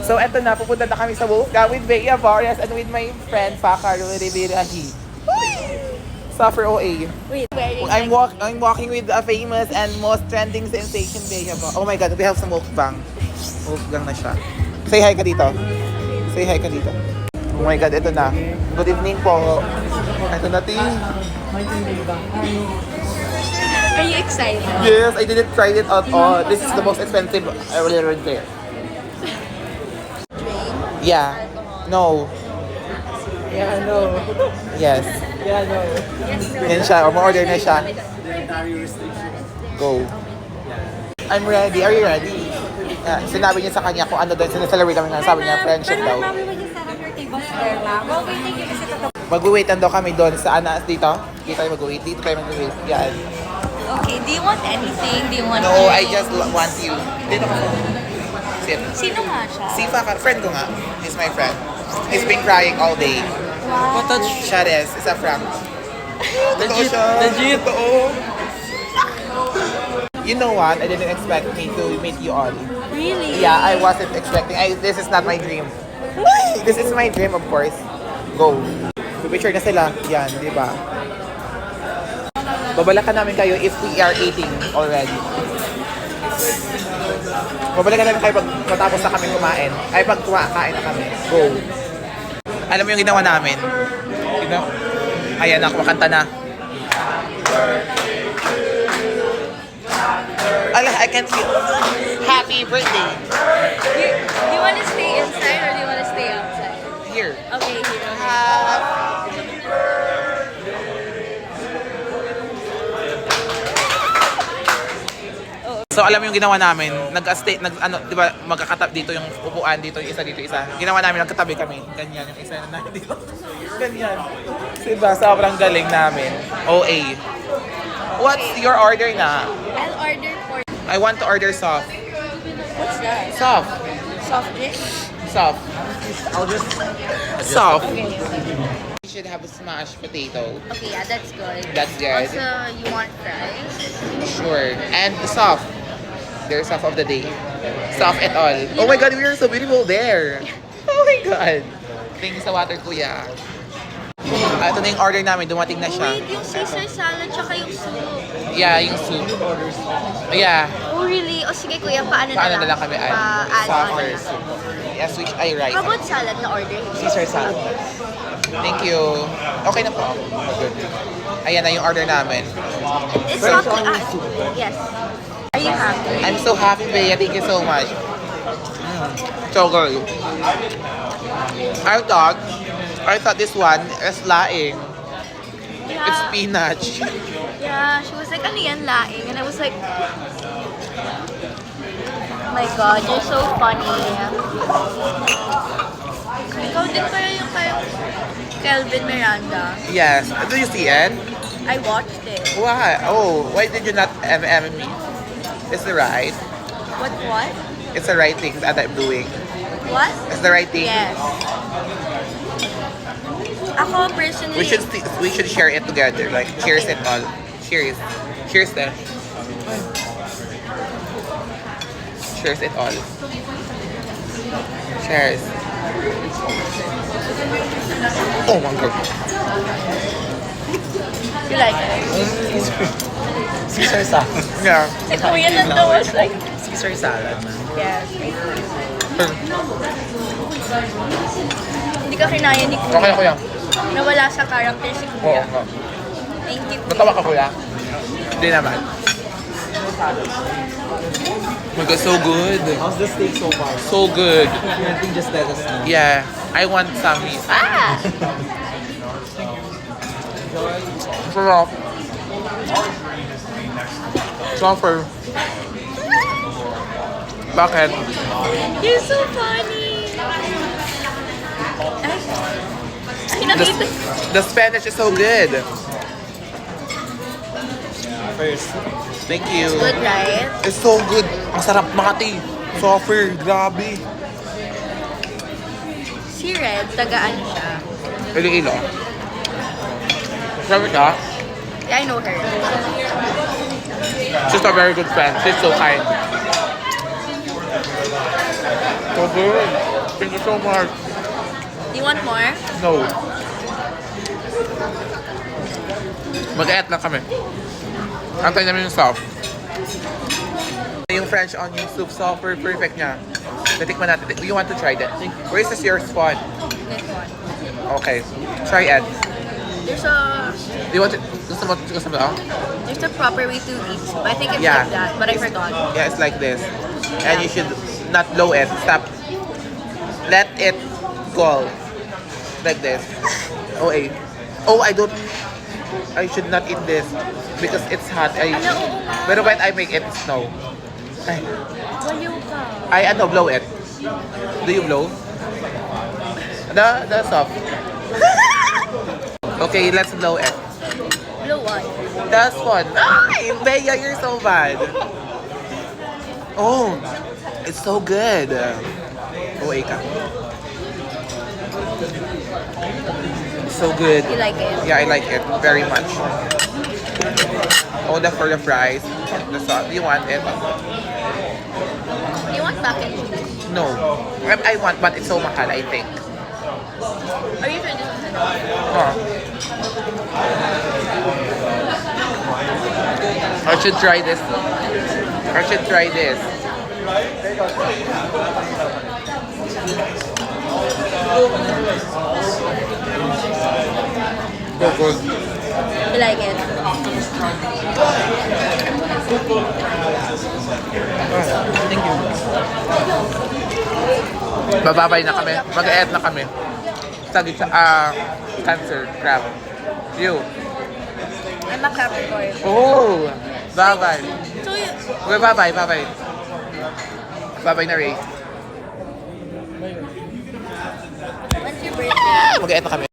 So, eto na. Pupunta na kami sa Wolfgang with Bea Borres and with my friend, Fhukerat. Suffer OA. Wait, I'm walking with a famous and most trending sensation, Bea Borres. Oh my God, we have some Wolfgang. Wolfgang na siya. Say hi ka dito. Say hi ka dito. Oh my God, ito na. Good evening po. Ito na, T. Are you excited? Yes, I didn't try it at all. This is the most expensive I will ever get. Yeah. No. Yeah, no. Yes. Yeah, no. Yan siya. Ma-order na siya. Go. I'm ready. Are you ready? Sinabi niya sa kanya kung ano doon. Sinasalawi namin nga. Sabi niya, friendship daw. Mag-waitan daw kami doon sa Anas dito. Dito tayo mag-wait. Dito tayo mag-wait. Yan. Okay, do you want anything? Do you want No, drinks? I just want you. Dito ka. Sit. Sino nga siya? Si Fhukerat. Friend ko nga. He's my friend. He's been crying all day. Wow. Siya res. Isa Frank. Totoo siya. Legit. Totoo. You know what? I didn't expect me to meet you all. Really? Yeah, I wasn't expecting. This is not my dream. This is my dream, of course. Go. Picture na sila. Yan, di ba? Babalakan namin kayo if we are eating already. Babalikan namin kayo pag matapos na kami kumain. Ay, pag kumakain na kami. Go. Alam mo yung ginawa namin? Ayan na, kumakanta na. I can feel. Happy birthday. Do you want to stay inside or do you want to stay outside? Here. Okay, here. So alam mo yung ginawa namin, di ba, magkakatap dito yung upuan, dito yung isa, dito isa. Ginawa namin, nagkatabi kami. Ganyan, yung isa na dito. Ganyan. Diba, sobrang galing namin. OA. What's your order na? I'll order for... I want to order soft. What's that? Soft. Soft drink? Soft. I'll just... Soft. Okay. You should have a smashed potato. Okay, yeah, that's good. That's good. Also, you want fries? Sure. And the soft. They're soft of the day. Soft at all. Oh my God, we are so beautiful there. Oh my God. Thank you sa water, kuya. Ito na yung order namin. Dumating na siya. Wait, yung Caesar salad tsaka yung soup. Yeah, yung soup. Yeah. Oh, really? O sige, kuya, paano Paano na lang kami add? Pa-add on Softer na lang. soup. Yes, which I rice. How about salad na order? Caesar salad. Thank you. Okay na po. Good. Ayan na yung order namin. It's not... yes. Are you happy? I'm so happy, Bea. Thank you so much. So good. I thought this one is laing. Yeah. It's spinach. Yeah, she was like, ano yan, laing? And I was like, oh my God, you're so funny. Ikaw din kaya yung kay Kelvin Miranda. Yes. Do you see it? I watched it. Why? Oh, why did you not MM me? It's the right. What? It's the right thing that I'm doing. What? It's the right thing. Yes. Ako personally... We should share it together. Like, cheers and all. Cheers. Cheers then. Cheers it all. Cheers. Oh my God. You like it? Caesar salad. Yeah. Si Kuya nando was like... Caesar salad, man. Yes. Hindi ka kinaya ni Kuya. Okay, kuya. Nawala sa character si Oo. Kuya. Oh, Thank you, Kuya. natawa ka, kuya? Hindi naman. Oh my God, so good. How's the steak so far? So good. Anything, just let us know. Yeah. I want some. Ah! Sarap. Suffer. Bakit? You're so funny! Ay, nakita. The Spanish is so good. First. Thank you. Good, right? It's so good. Ang sarap Makati. Suffer. Grabe. Si Red, tagaan siya. Iloilo. Sabi ka? Yeah, I know her. She's a very good friend. She's so kind. So good. Thank you so much. You want more? No. Mag-eat lang kami. Antay namin yung sauce. Yung French onion soup, super perfect niya. Natikman natin. Do you want to try that? Where is this your spot? This one. Okay. Try it. There's a Do you want to... Gusto mo? there's a proper way to eat. But I think it's Yeah. like that, but I forgot. Yeah, it's like this. And you should not blow it. Stop. Let it go. Like this. Oh, eh. Oh, I don't... I should not eat this because it's hot. Pero when I make it, snow. Ay, Waliw ka. blow it. Do you blow? The soft. Okay, let's blow it. Blue one. That's fun. Ay, Bea, you're so bad. Oh, it's so good. Oh, Eka. It's so good. You like it? Yeah, I like it very much. Oh, for the fries. The sauce. Do you want it? You want mac and cheese? No. I want, but it's so mahal, I think. Are you sure this is enough? Huh. I should try this. I should try this. So good. You like it? Thank you. Bababay na kami. Mag-eat na kami. Cancer, crab. You. I'm a Capricorn. Oh! Bye-bye. So you... Okay, bye-bye, bye-bye. Bye-bye na, Ray. When's your birthday? Mag-eat na kami.